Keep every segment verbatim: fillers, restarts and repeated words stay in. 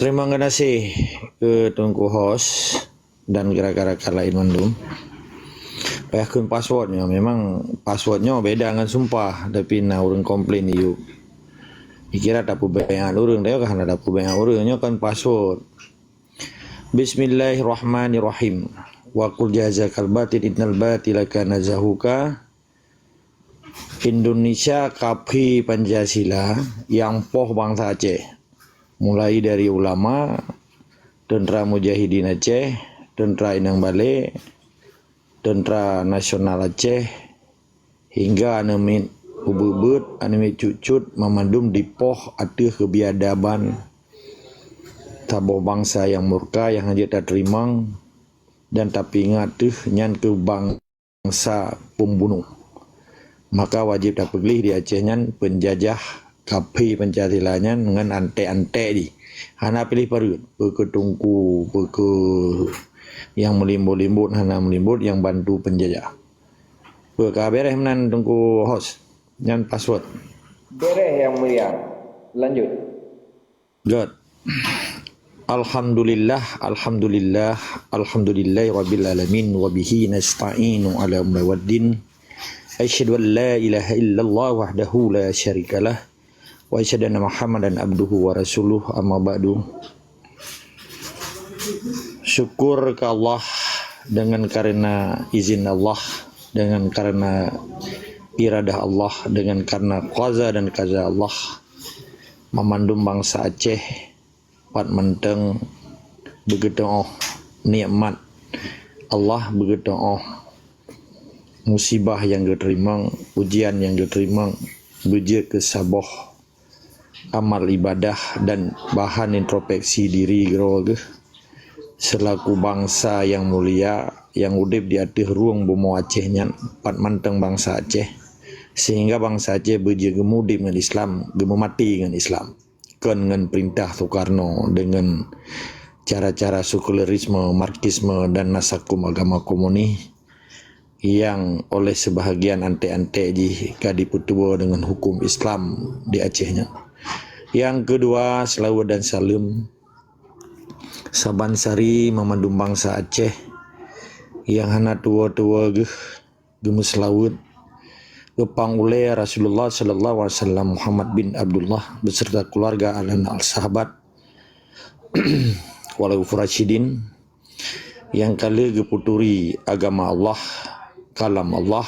Terima kasih ke Teungku Hos dan rakan-rakan laén mandum. Payah kheun password nyoe. Memang password nyoe beda ngon sumpah, tapi na ureuëng komplain yuk. Dikira tapeubaiat ureuëng, tapi kan tapeubaiat ureuëng nyoe kan password. Bismillahirrahmanirrahim. Wa qul jazakal batil innal batila kana zahuka. Indonesia kafé Pancasila nyang poh bansa Aceh. Mulai dari ulama, tentara mujahidin Aceh, tentara inong balé, tentara nasional Aceh, hingga aneuk miet ubeuet-beuet, aneuk miet cut-cut, mamandum dipoh ateueh keubiadaban saboh bansa nyang murka nyang hana jeuet tateurimong dan tapeuingat teuh nyan keu bang bansa pembunuh. Maka wajéb tapeugléh di Aceh nyan peunjajah kafé Pancasila nyan ngon anték-anték jih. Hana piléh pareuen, peu keu teungku, peu keu nyang meulimbot-limbot, hana meulimbot, nyang bantu peunjajah. Peu ka beres meunan Teungku Hos? Nyan password. Beres Yang Mulia. Lanjut. Good. Alhamdulillah, alhamdulillah, alhamdulillahi rabbil alamin, wa bihi nasta'inu ala umuri waddin. Asyhadu an la ilaha illallah wahdahu la syarikalah, wa asyhadu anna Muhammadan abduhu wa rasuluh, amma ba'du. Syukur ke Allah dengan karena izin Allah, dengan karena iradah Allah, dengan karena qaza dan qaza Allah. Mamandum bansa Aceh pat mantong beugeuteuôh nikmat Allah, beugeuteuôh musibah nyang geuteurimong, ujian nyang geuteurimong, beujeuet keu saboh amal ibadah dan bahan introspeksi diri droe geuh seulaku bansa nyang mulia nyang udeb di ateueh rueng bumoe Aceh nyan, pat mantong bansa Aceh, sehingga bansa Aceh beujeuet geumudeb ngon Islam, geumeumaté ngon Islam. Kon ngon peurintah Soekarno deungon cara-cara sekularisme, Marxisme dan na sakum agama komunis nyang oleh seubahagian anték-anték jih ka jipeutuboh deungon huköm Islam di Aceh nyan. Nyang keudua, seulaweuet dan saleuem saban sari mamandum bansa Aceh nyang hana tuwoe-tuwoe geuh geumeuseulaweuet geupang ulée Rasulullah sallallahu alaihi wasallam Muhammad bin Abdullah beserta keluarga dan al-sahabat wal khulafaur rasyidin nyang ka lheueh geuputuri agama Allah, kalam Allah,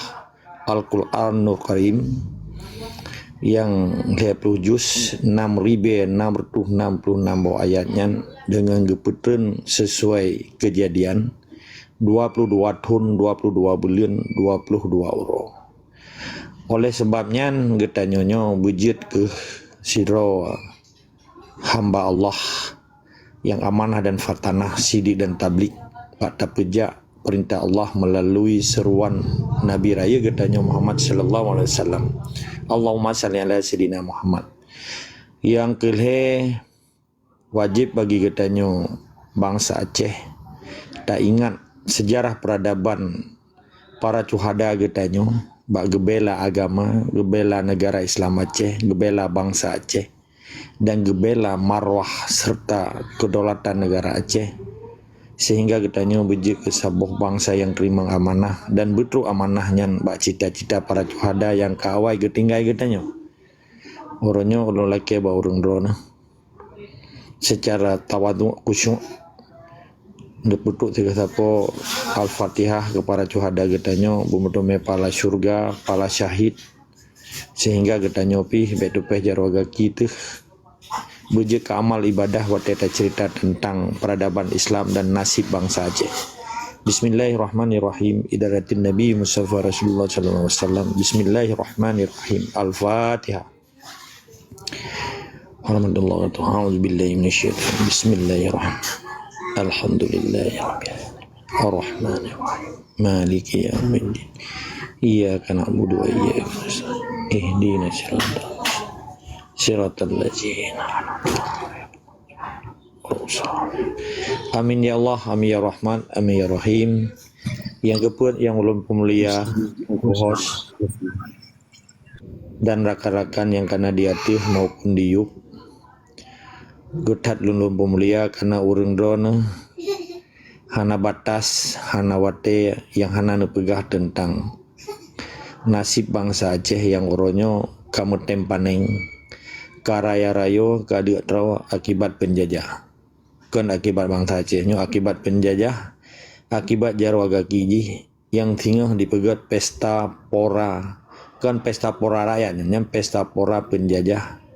Al-Quranul Karim nyang lhée ploh juz, nam ribée nam reutôh nam ploh nam boh ayat nyan deungon geupeutreun sisuai keujadian dua ploh dua thon, dua ploh dua buleuen, dua ploh dua uroe. Oleh sabab nyan, geutanyoe nyoe beujeuet keuh sidroe hamba Allah nyang amanah dan fatanah, sidik dan tablig, bak tapeujak peurintah Allah meulalui seuruan Nabi Rayeuk geutanyoe Muhammad sallallahu alaihi wasallam. Allahumma shalli ala Sayyidina Muhammad. Nyang keulhée, wajéb bagi geutanyoe bansa Aceh taingat seujarah peuradaban para syuhada geutanyoe bak geubela agama, geubela neugara Islam Aceh, geubela bansa Aceh, dan geubela marwah serta kedaulatan neugara Aceh, sehingga geutanyoe beujeuet keu saboh bansa nyang teurimong amanah dan beutrok amanah nyan bak cita-cita para syuhada nyang ka awai geutinggai geutanyoe. Uroe nyoe ulôn lakée bak ureuëng droeneueh seucara tawadhu, khusyuk, geupeutrok sigoe sapo Al-Fatihah keu para syuhada geutanyoe, beumeuteumé pahala syurga, pahala syahid, sehingga geutanyoe pih bék teupéh jaroe gaki teuh beujeuet keu amal ibadah watée taceurita teuntang peuradaban Islam dan naseb bansa Aceh. Bismillahirrahmanirrahim. Ila hadratin Nabi Mustafa Rasulullah sallallahu alaihi wasallam. Bismillahirrahmanirrahim. Al-Fatihah. Warahmatullahi wabarakatuh. A'udzubillahi minasyaitonir rajim. Bismillahirrahmanirrahim. Alhamdulillahirabbil alamin. Arrahmanirrahim. Maliki yaumiddin. Iyyaka na'budu wa iyyaka nasta'in. Ihdinas siratal mustaqim. Siratal ladzina an'amta alaihim. Amin ya Allah, amin ya Rahman, amin ya Rahim. Nyang keupeuet nyang ulôn peumulia, Teungku Hos dan rakan-rakan nyang ka na di ateueh maupun di yup. Geuthat lôn-lôn peumulia, karena ureuëng droeneueh hana batas, hana watée nyang hana neupeugah teuntang naseb bansa Aceh nyang uroe nyoe ka meutem paneng, ka raya-rayo, ka deuk troe akibat peunjajah. Kon akibat bansa Aceh nyoe, akibat peunjajah, akibat jaroe gaki jih nyang singoh dipeugét pesta pora. Kon pesta pora rakyat nyan, nyan pesta pora peunjajah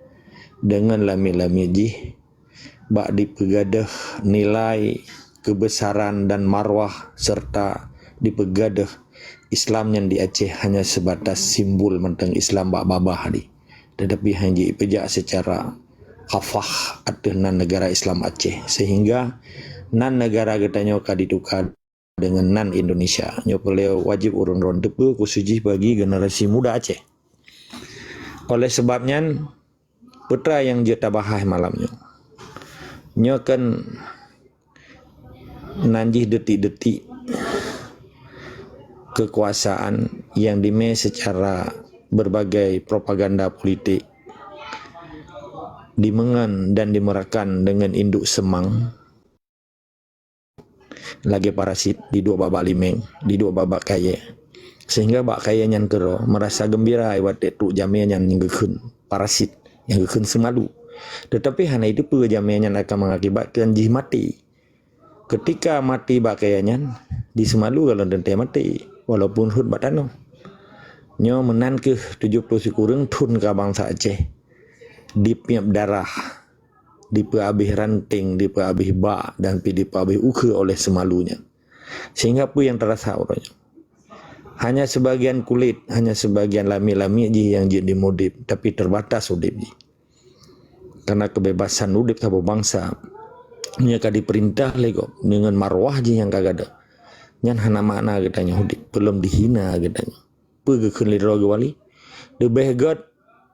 deungon lamiet-lamiet jih bak dipeugadôh nilai keubeusaran dan marwah, serta dipeugadôh Islam nyan di Aceh hanya seubatas simbol mantong Islam bak babah di, teutapi hana jipeujak seucara kafah ateueh nan neugara Islam Aceh, seuhingga nan neugara geutanyoe ka dituka deungon nan Indonesia. Nyoe peureulée wajéb ureuëng droen teupeue, khusos jih bagi generasi muda Aceh. Oleh sabab nyan, peue nyang jeuet tabahas malam nyoe, nyoe kan nan jih detik-detik kekuasaan nyang dimé seucara berbagai propaganda politik dimeungon dan dimerakan deungon induk seumang lagée parasit, diduek bak-bak limeng, diduek bak-bak kayée. Seuhingga bak kayée nyan keudroe meurasa geumbira watée trok jamé nyan nyang geukheun parasit, nyang geukheun seumalu. Teutapi hana jiteupeue jamé nyan akan mengakibatkan jih maté. Keutika maté bak kayée nyan, di seumalu galon teuntée maté, walaupun rhot bak tanoh. Nyoe meunan kheueh tujoh ploh sikureueng thon ka bansa Aceh dipeuab darah, dipeuabéh ranting, dipeuabéh bak, dan pi dipeuabéh ukheue oleh seumalu nyan. Sehingga peue nyang teurasa uroe nyoe? Hanya seubagian kulét, hanya seubagian lamiet-lamiet jih nyang jeuet dimudeb, tapi teurbatas udeb jih. Karena keubebasan udeb saboh bansa nyoe ka dipeurintah lé gob deungon marwah jih nyang ka gadôh. Nyan hana makna geutanyoe udeb, peulom dihina geutanyoe. Peue geukheun lé droe geuwali? Leubeh gét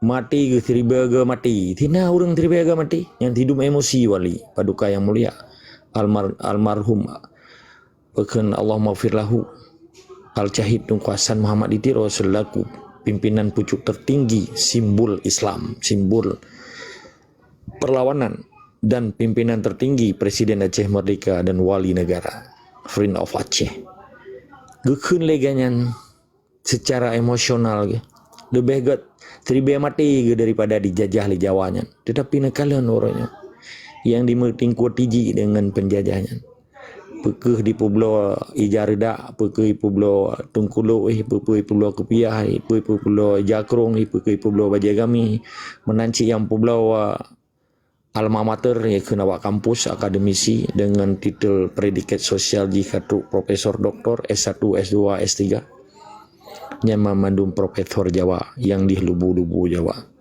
maté geuh siribée geuh maté. Tina ureuëng siribée geuh maté. Nyang tidum emosi wali, paduka nyang mulia. Almar-, almarhum, peukheun Allahumma ghfir lahu, Al-Syahid Teungku Hasan Muhammad di Tiro selaku pimpinan pucuk tertinggi, simbol Islam, simbol perlawanan, dan pimpinan tertinggi Presiden Aceh Merdeka dan Wali Negara, Friend of Aceh. Geukheun lé geuh nyan seucara emosional geuh. Leubeh gét siribée maté geuh daripada dijajah lé Jawa nyan. Teutapi neukalon uroe nyoe nyang dimeutingkue tiji deungon peunjajah nyan. Peu kheueh dipeubloe ija reudak, peu kheueh dipeubloe teungkulok, eh, peu kheueh dipeubloe kupiah, eh, peu kheueh dipeubloe ija krong, eh, peu kheueh dipeubloe bajée gami. Meunan cit nyang peubloe alma mater, nyang kheun awak kampus, akademisi, deungon titel predikat sosial jih ka trok profesor doktor, S satu, S dua, S tiga. Nyan mandum profesor Jawa nyang di lubu-lubu Jawa.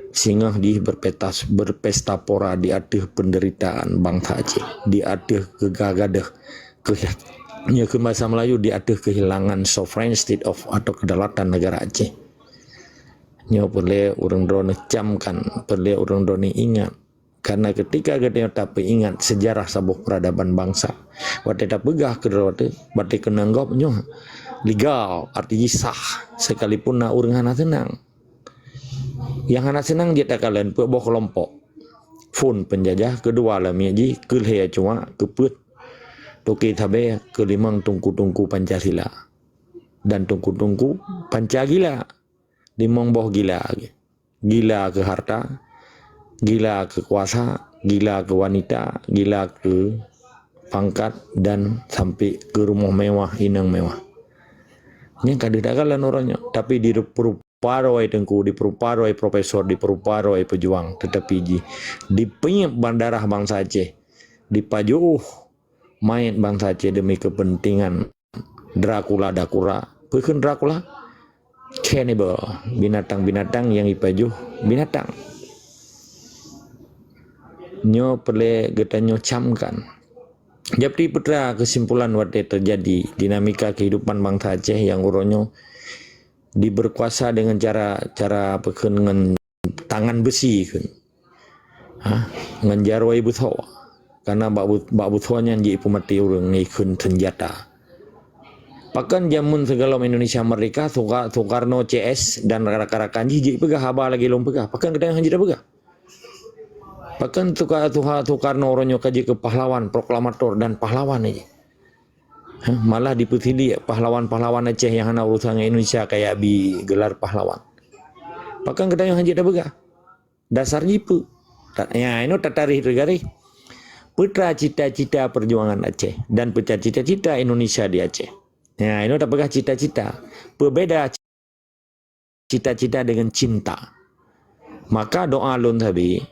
Singoh jih berpetas-, berpesta pora di ateueh penderitaan bansa Aceh, di ateueh keugagadoh, keuh-, nyoe kheun basa Melayu, di ateueh kehilangan sovereign state of atau kedaulatan negara Aceh. Nyoe peureulée ureuëng droeneueh camkan, peureulée ureuëng droeneueh ingat. Karena ketika geutanyoe tapeuingat sejarah saboh peradaban bansa, watée tapeugah keudroe teuh, watée keunong gob nyoe legal, arti jih sah, sekalipun na ureuëng hana seunang. Nyang hana seunang jeuet takalon peuet boh keulompok. Phon peunjajah, keudua lamiet jih, keulhée cuak, keupeuet toke sabée, keulimong tungku-tungku Pancasila dan tungku-tungku Pancagila. Limong boh gila. Gila keu harta, gila keu kuasa, gila keu wanita, gila keu pangkat, dan sampai keu rumoh mewah, inong mewah. Nyan ka deuh takalon uroe nyoe, tapi dipeurupa droe teungku, dipeurupa droe profesor, dipeurupa droe peujuang, teutapi jih dipeunyeb ban darah bansa Aceh, dipajoh manyét bansa Aceh demi kepentingan Dracula-Dracula. Peue kheun Dracula? Cannibal, binatang-binatang nyang jipajoh binatang. Nyoe peureulée geutanyoe camkan. Jadi peue keusimpulan watée teujadi dinamika kehidupan bansa Aceh nyang uroe nyoe diberkuasa dengan cara, cara peue kheun ngon tangan beusi kheun. Ha, ngon jaroe beutho. Karena bak bu-, bak beutho nyan jipeumaté ureuëng ngon kheun seunjata. Pakon jameun sigohlom Indonesia merdeka, Soeka-, Soekarno, C S dan rakan-rakan jih jipeugah haba lagée lôn peugah. Pakon geutanyoe hana jipeugah? Pakon Soekarno uroe nyoe ka jeuet keu pahlawan, proklamator dan pahlawan lagée. Hah, malah dipeusiliek pahlawan-pahlawan Aceh nyang hana urusan ngon Indonesia kaya bi gelar pahlawan. Pakon geutanyoe hana jeuet tapeugah? Dasar jih peue? Inoe tatareh teugaréh. Peutra cita-cita perjuangan Aceh dan peutra cita-cita Indonesia di Aceh. Inoe tapeugah cita-cita. Peubeda cita-cita dengan cinta. Maka doa lôn sabe,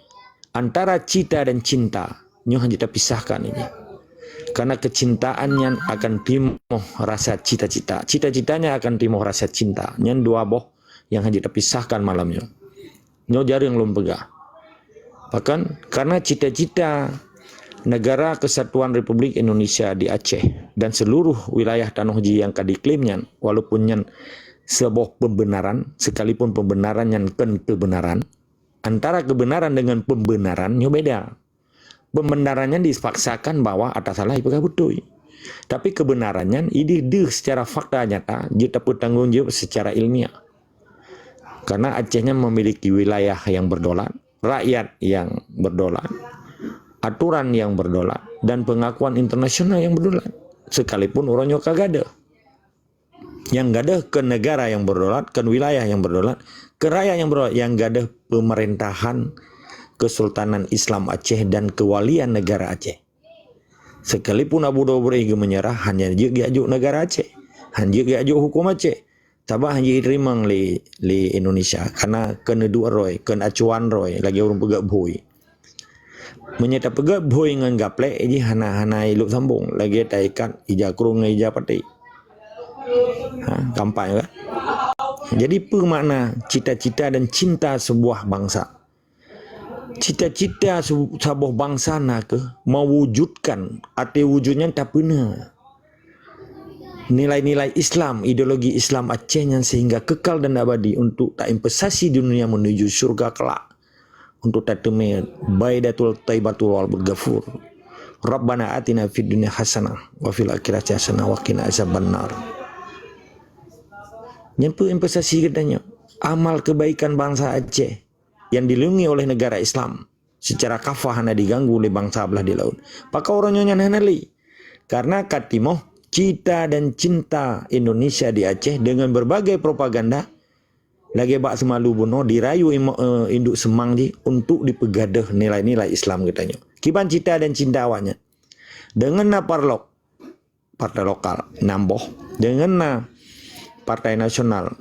antara cita dan cinta nyoe hana tapisahkan ini. Karena kecintaan nyan akan timoh rasa cita-cita. Cita-cita nyan akan timoh rasa cinta. Nyan dua boh nyang hana tapisahkan malam nyoe. Nyoe jareueng lôn peugah. Pakon, karena cita-cita Negara Kesatuan Republik Indonesia di Aceh dan seluruh wilayah tanoh jih nyang ka diklaim nyan, walaupun nyan saboh pembenaran, sekalipun pembenaran nyan kon kebenaran, antara kebenaran dengan pembenaran nyoe beda. Pembenaran nyan dipaksakan bahwa ata salah ipeugah beutôi. Tapi kebenaran nyan ideh deuh secara fakta nyata jeuet tapeutanggong jaweueb secara ilmiah. Karena Aceh nyan memiliki wilayah yang berdaulat, rakyat yang berdaulat, aturan yang berdaulat, dan pengakuan internasional yang berdaulat. Sekalipun uroe nyoe ka gadôh. Nyang gadôh kon negara nyang berdaulat, kon wilayah nyang berdaulat, kon rakyat nyang berdaulat, nyang gadôh pemerintahan Kesultanan Islam Aceh dan Kewalian Negara Aceh. Sekalipun Abu Dhabi geumeunyeurah, hana jeuet geujok negara Aceh, hana jeuet geujok huköm Aceh. Sabab hana jiteurimong lé, lé Indonesia, karena kon neuduek rhoi, kon acuan rhoi, lagée ureuëng peugét bhôi. Meunyoe tapeugét bhôi ngon gaplek jih hana, hana ilok sambong, lagée taikat ija krueng ngon ija paté. Ha, gampang kan? Jadi, peue makna cita-cita dan cinta sebuah bangsa? Cita-cita su-, saboh bangsa na kheueh mewujudkan, até wujud nyan tapeuna nilai-nilai Islam, ideologi Islam Aceh nyan sehingga kekal dan abadi untuk tainvestasi di dunia menuju syurga kelak. Untuk tateumé Baidatul Thaibatul Wal Ghafur. Rabbana atina fid dunya hasanah wa fil akhirati hasanah wa qina azabannar. Nyan peue investasi geutanyoe? Amal kebaikan bangsa Aceh yang dilindungi oleh negara Islam secara kafah hana diganggu lé bangsa blah di laôt. Pakon uroe nyoe nyan hana lé? Karena ka timoh cita dan cinta Indonesia di Aceh dengan berbagai propaganda lagée bak seumalu bunoe dirayu imo-, eh, induk seumang jih untuk dipeugadôh nilai-nilai Islam geutanyoe. Kiban cita dan cinta awaknyan. Deungon na parlok, partai lokal, enam boh. Deungon na partai nasional,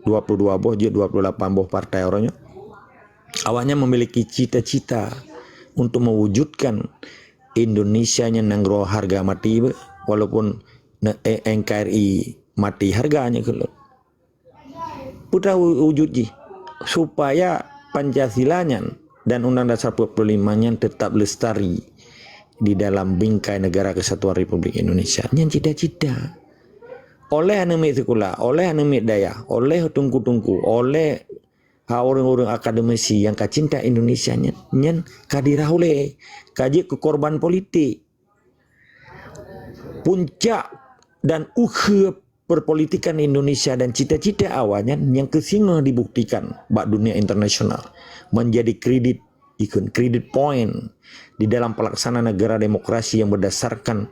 dua puluh dua boh, jeuet dua puluh lapan boh partai uroe nyoe. Awaknyan memiliki cita-cita untuk mewujudkan Indonesia nyang nanggroe hareuga mati, walaupun ne-, eh, N K R I mati hareuga nyan keuh. Peue wu-, wujud jih? Supaya Pancasila nyan dan Undang Dasar empat puluh lima nyan tetap lestari di dalam bingkai Negara Kesatuan Republik Indonesia. Nyan cita-cita. Oleh aneuk miet sikula, oleh aneuk miet dayah, oleh teungku-teungku, oleh, ha, ureuëng-ureuëng akademisi nyang ka cinta Indonesia nyan, nyan ka dirah ulée, ka jeuet keu korban politik. Puncak dan ukheue perpolitikan Indonesia dan cita-cita awaknyan nyang keuh singoh dibuktikan bak dunia internasional menjadi kredit, ikon credit point di dalam pelaksanaan negara demokrasi yang berdasarkan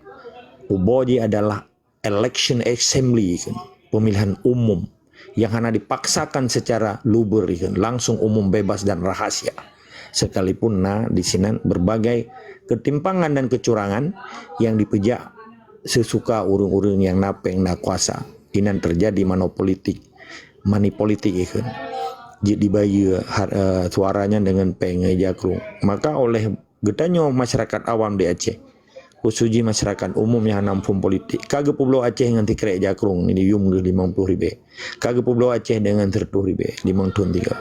ubo jih adalah election assembly, ikon pemilihan umum yang hana dipaksakan secara luber, ikon langsung, umum, bebas dan rahasia. Sekalipun na di sinan berbagai ketimpangan dan kecurangan yang dipeujak sesuka ureuëng-ureuëng nyang na péng na kuasa. Inan terjadi manopolitik, money politik ikon. Jeuet dibayeue har-, eh, suara nyan deungon péng ngon ija krueng. Maka oleh geutanyoe masyarakat awam di Aceh, khusus jih masyarakat umum nyang hana muphom politik, ka geupeubloe Aceh ngon sikrek ija krueng, nyoe yum geuh limong ploh ribée. Ka geupeubloe Aceh deungon seureutôh ribée, limong thon tinggai.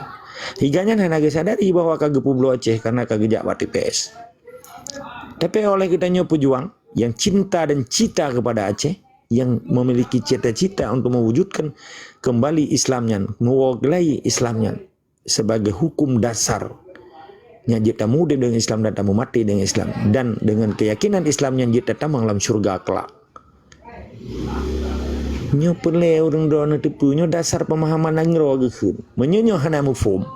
Higa nyan hana geusadari bahwa ka geupeubloe Aceh karena ka geujak bak T P S. Tapi oleh geutanyoe peujuang yang cinta dan cita kepada Aceh, yang memiliki cita-cita untuk mewujudkan kembali Islam nyan, meuwoe geulai Islam nyan sebagai hukum dasar nyang jeuet tamuudeb deungon Islam dan tameumaté deungon Islam, dan deungon keuyakinan Islam nyan jeuet tatamong lam syeuruga kelak. Nyoe peureulée ureuëng droeneuh teupeu, nyoe dasar peumahaman nanggroe geukheun. Meunyoe nyoe hana muphom,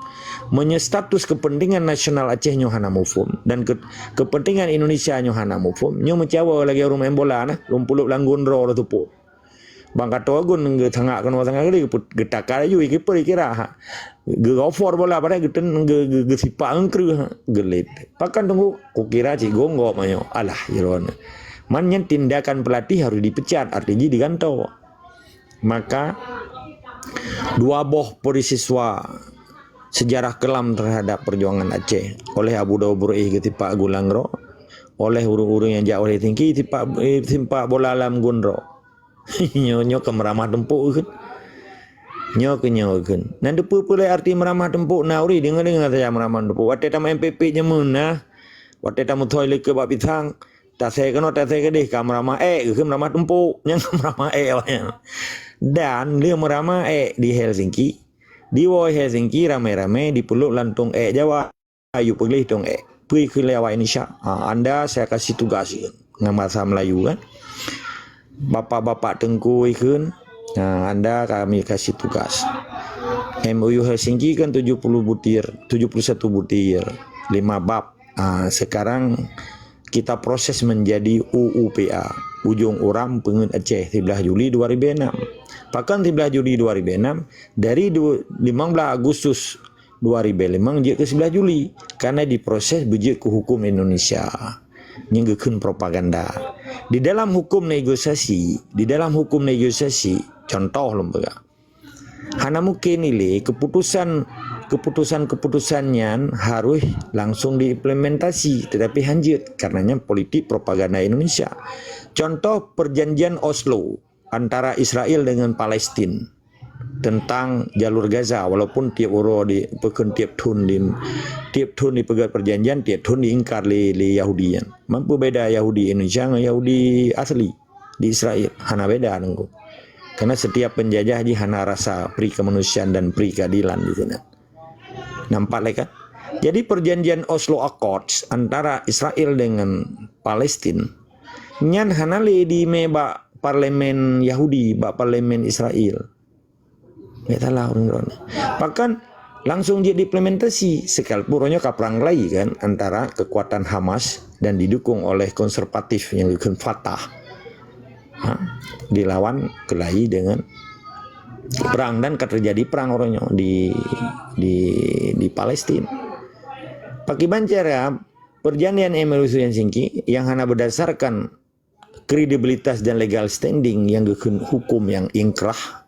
Meunyoe status kepentingan nasional Aceh nyoe hana muphom dan ke-, kepentingan Indonesia nyoe hana muphom, nyoe meucawa lagée ureuëng main bola nah, lumpuluk langgun droe leutupo. Bang kato gun geutangak keunoe tangak geude, geutaka laju, kiper kira, ha. Geugofor bola padahai geuten-, geu-, geu-, geusipak ngon kreueh, ha. Geulet. Pakan tunggu, kukira cik gonggok manyo. Alah, jeroan. Man nyan tindakan pelatih harus dipecat, arti jih diganto. Maka, dua boh perisiswa sejarah kelam terhadap perjuangan Aceh oleh Abu Daud Burih geutipak Gulangro, oleh ureuëng-ureuëng nyang jak oleh tinggi tipak, eh, timpak bola lam Gundro. Nyoe, nyoe keu meuramah tumpuk kheun. Nyoe keu nyoe kheun. Nan teupeue-peue lé arti meuramah tumpuk na uri deungoe-deungoe saja meuramah tumpuk. Watée tamu M P P jameun nah, watée tamu thoi leuke bak pisang, tasai keunoe, tasai keudeh ka meuramah ék kheun meuramah tumpuk. Nyang ka meuramah ék awaknyan. Dan lheueh meuramah ék di Helsinki, di woe Helsinki ramé-ramé dipeluk lantong ék Jawa. Ayu peugleh tong ék. Peue kheun lé awak Indonesia? Ha, anda saya kasih tugas ngon bahasa Melayu kan. Bapak-bapak teungku kheun, ha, anda kami kasih tugas. M O U Helsinki kan tujuh puluh butir, tujuh puluh satu butir, lima bab. Ha, sekarang kita proses menjadi U U P A, Ujong Uram Peungeuet Aceh, siblaih Juli dua ribu enam. Pakan siblaih Juli dua ribu enam, dari du-, lima belas Agustus dua ribu lima jeuet keu siblaih Juli, karena diproses beujeuet keu hukum Indonesia. Nyang geukheun propaganda. Di dalam hukum negosiasi, di dalam hukum negosiasi, contoh lom peugah. Hana mungkin ilé keputusan, keputusan-keputusan nyan harus langsung diimplementasi, tetapi hanjeuet, karena nyan politik propaganda Indonesia. Contoh perjanjian Oslo antara Israel dengan Palestin tentang jalur Gaza, walaupun tiap uroe di, peukheun tiap thon di, tiap thon dipeugah perjanjian, tiap thon diingkar lé, lé Yahudi nyan. Mampu beda Yahudi Indonesia ngon Yahudi asli di Israel? Hana beda nunggu. Karena setiap penjajah jih hana rasa pri kemanusiaan dan pri keadilan di sana. Nampak lé kan? Jadi perjanjian Oslo Accords antara Israel dengan Palestin nyan hana lé di me bak parlemen Yahudi, bak parlemen Israel. Nggak salah ureuëng droe. Bahkan langsung jeuet diimplementasi sekalipun uroe nyoe ka perang lai kan antara kekuatan Hamas dan didukung oleh konservatif nyang geukheun Fatah. Ha, dilawan keulai dengan perang dan ka terjadi perang uroe nyoe di, di, di Palestina. Pakiban cara perjanjian M O U Helsinki yang hana berdasarkan kredibilitas dan legal standing yang geukheun hukum yang ingkrah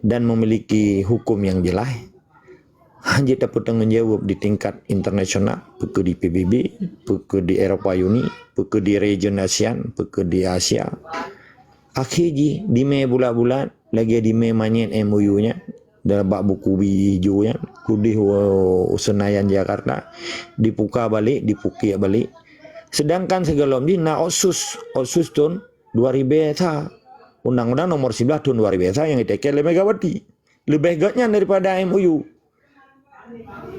dan memiliki hukum yang jelas, hanjeuet tapeutanggung jaweueb di tingkat internasional, peue keu di P B B, peue keu di Eropa Uni, peue keu di region ASEAN, peue keu di Asia. Akhé jih, di mé bulat-bulat, lagée di mé manyét M O U nyan, dan bak buku bi ijo nyan, keudeh u Senayan Jakarta, dipuka balek, dipukek balek. Sedangkan sigohlom jih na otsus, otsus thon dua ribée sa. Undang-undang nomor siblaih thon dua ribée sa nyang jiteken lé Megawati. Leubeh gét nyan daripada M O U.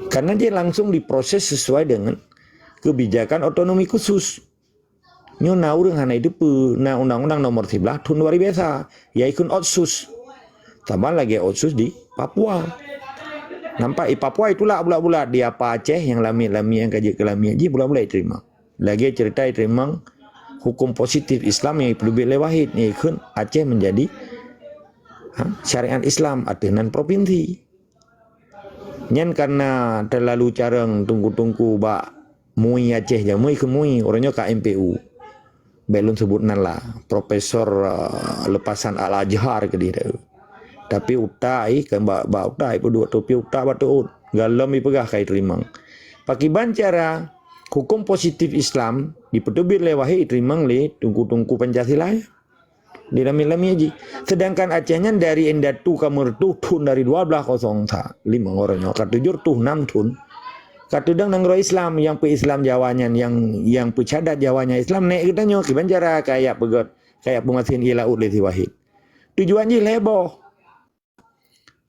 Karena dia langsung diproses sesuai dengan kebijakan otonomi khusus. Nyoe na ureuëng hana jiteupeue, na undang-undang nomor siblaih thon dua ribée sa, yaitu otsus. Saban lagée otsus di Papua. Nampak di Papua itulak bulat-bulat, di apa Aceh nyang lamiet-lamiet nyang ka jeuet keu lamiet jih bulat-bulat jiteurimong. Lagée cerita jiteurimong hukum positif Islam nyang jipeuteubiet lé Wahid, nyang jikheun Aceh menjadi, ha, syariat Islam ateueh nan provinsi. Nyan karena terlalu carong teungku-teungku bak MUI Aceh, nyang MUI keu MUI, uroe nyoe ka M P U. Bék lôn sebut nan lah, Profesor, eh, Lepasan Al-Azhar keudeh. Tapi utak ih, kan bak, bak utak ih peuduek, tapi utak bak teuôt. Gohlom jipeugah ka jiteurimong. Pakiban cara hukum positif Islam jipeuteubiet lé Wahid jiteurimong lé teungku-teungku Pancasila. Di lamiet-lamiet jih. Sedangkan Aceh nyan dari indatu ka meureutôh thon dari dua blaih kosong sa lima uroe nyoe ka tujoh reutôh nam thon. Ka teudong nanggroe Islam nyang peu-Islam Jawa nyan, nyang, nyang peucadat Jawa nyan Islam nèk geutanyoe kiban cara kaya peugét, kaya peumasin ié laôt lé si Wahid. Tujuan jih lhèe boh.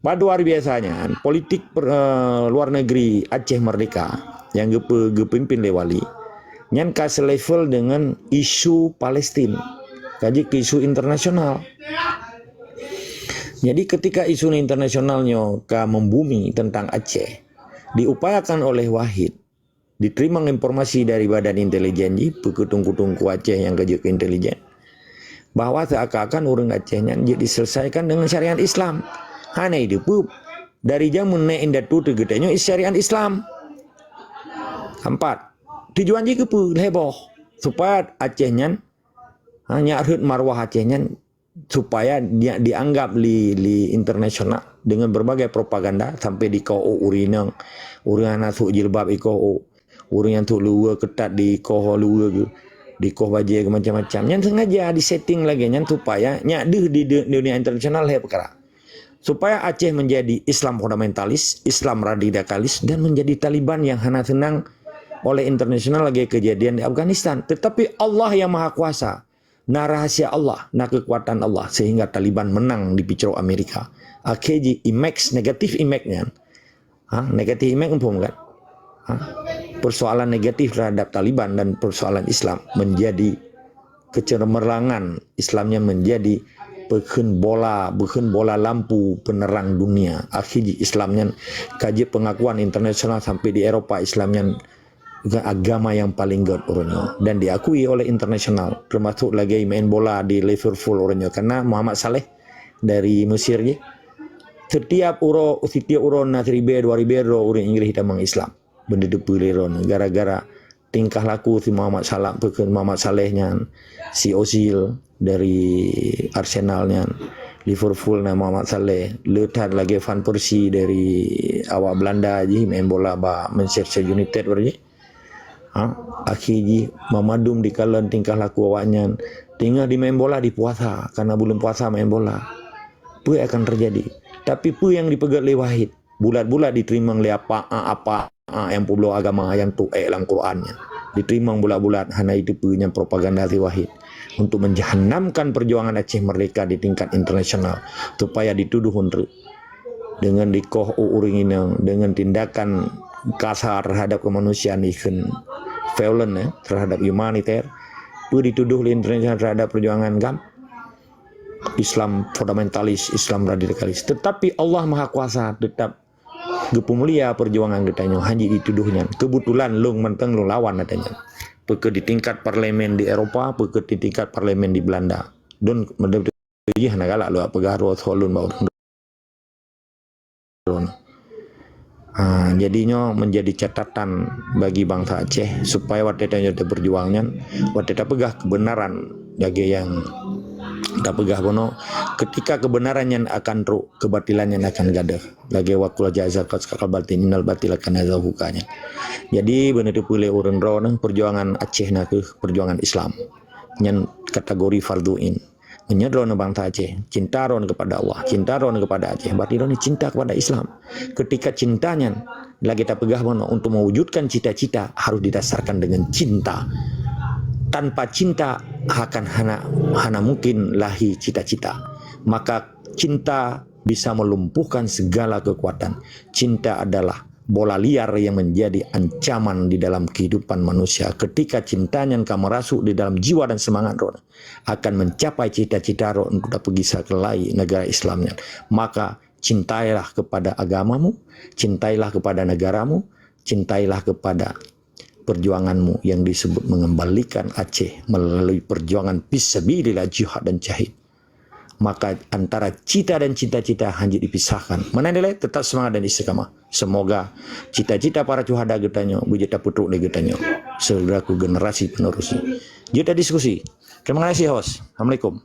Bak dua ribée sa nyan, politik per-, eh, luar negeri Aceh Merdeka nyang geupe-, geupimpin lé Wali, nyan ka selevel dengan isu Palestin, ka jeuet keu isu internasional. Jadi, ketika isu internasional nyoe ka membumi tentang Aceh, Diupayakan oleh Wahid, diterima informasi dari badan intelijen jih, peue keu teungku-teungku Aceh nyang ka jeuet keu intelijen, bahwa seakan-akan ureuëng Aceh nyan jeuet diselesaikan dengan syariat Islam. Hana ideupeue dari jameun nèk indatu teuh geutanyoe syariat Islam. Empat, tujuan jih keupeue? Lhèe boh. Supaya Aceh nyan, ha, nyak rhot marwah Aceh nyan, supaya dia dianggap li, li internasional dengan berbagai propaganda sampai dikoh ureuëng inong, ureuëng hana sôk jilbab ikoh, ureuëng nyang sôk luweue keutat dikoh luweue geuh, dikoh bajèe geuh macam-macam. Nyan sengaja disetting lagèe nyan supaya nyak deuh di du-, dunia internasional lhèe peukara. Supaya Aceh menjadi Islam fundamentalis, Islam radikalis, dan menjadi Taliban yang hana seunang oleh internasional lagèe kejadian di Afghanistan. Tetapi Allah yang Maha Kuasa, na rahasia Allah, na kekuatan Allah, sehingga Taliban menang di picrok Amerika. Akhé jih image, negatif image nyan. Ha, negatif image muphom kan? Ha? Persoalan negatif terhadap Taliban dan persoalan Islam menjadi kecemerlangan Islamnya menjadi bukon bola, bukon bola lampu penerang dunia. Akhé jih Islam nyan ka jeuet pengakuan internasional sampai di Eropa Islam nyan agama yang paling göt uroe nyoe dan diakui oleh internasional, termasuk lagèe main bola di Liverpool uroe nyoe karena Muhammad Saleh dari Mesir jih. Setiap uroe, setiap uroe na siribèe, dua ribèe droe ureuëng Inggris tamong Islam. Benda tu peue lé droe gara-gara tingkah laku si Muhammad Salah, peue kheun Muhammad Saleh nyan, si Ozil dari Arsenal nyan, Liverpool na Muhammad Saleh, le that lagèe Van Persie dari awak Belanda jih main bola bak Manchester United baru jih. Ha, akhé jih meumandum dikalon tingkah laku awaknyan. Teungoh di main bola di puasa, karena buleuen puasa main bola. Peue akan terjadi? Tapi peue nyang dipeugöt lé Wahid? Bulat-bulat diterimong lé apa-apa nyang peubloe agama nyang tuek lam Quran nyan. Diterimong bulat-bulat hana jiteupeue nyan propaganda si Wahid untuk menjahannamkan perjuangan Aceh Merdeka di tingkat internasional supaya dituduh untuk dengan dikoh ureuëng inong, dengan tindakan kasar terhadap kemanusiaan, ikheun violent, eh, terhadap humaniter, peue dituduh lé internasional terhadap perjuangan GAM, Islam fundamentalis, Islam radikalis. Tetapi Allah Maha Kuasa tetap geupeumulia perjuangan geutanyoe, hana jituduh nyan. Kebetulan lôn mantong lôn lawan gata nyan. Peue kheun di tingkat parlemen di Eropa, peue kheun di tingkat parlemen di Belanda. Dan jih hana galak lôn peugah droe soe lôn bak ureuëng droe. Ha, jadi nyoe menjadi catatan bagi bangsa Aceh supaya watèe tanyoe tapeurjuang nyan, watèe tapeugah kebenaran lagèe nyang tapeugah bunoe, ketika kebenaran nyan akan trok, kebatilan nyan akan gadôh. Lagèe wa qul jaa zahaqal batil innal batila kana zahuqa nyan. Jadi beuneuteupeu lé ureuëng droeneuh perjuangan Aceh nakeuh perjuangan Islam. Nyan kategori fardhu ain. Meunyoe droeneuh bangsa Aceh, cinta droeneuh kepada Allah, cinta droeneuh kepada Aceh, berarti droeneuh cinta kepada Islam. Ketika cinta nyan, lagèe tapeugah bunoe, untuk mewujudkan cita-cita harus didasarkan dengan cinta. Tanpa cinta akan hana, hana mungkin lahir cita-cita. Maka cinta bisa melumpuhkan segala kekuatan. Cinta adalah bola liar yang menjadi ancaman di dalam kehidupan manusia. Ketika cinta nyan ka meurasuk di dalam jiwa dan semangat droeneuh, akan mencapai cita-cita droeneuh untuk tapeugisa keulai negara Islam nyan. Maka cintailah kepada agamamu, cintailah kepada negaramu, cintailah kepada perjuanganmu yang disebut mengembalikan Aceh melalui perjuangan fisabilillah, jihad dan syahid. Maka antara cita dan cita-cita hana jeuet dipisahkan. Meunan dilèe, tetap semangat dan istiqamah. Semoga cita-cita para syuhada geutanyoe beujeuet tapeutrok lé geutanyoe selaku generasi penerus. Jeuet tadiskusi. Terima kasih, host. Assalamualaikum.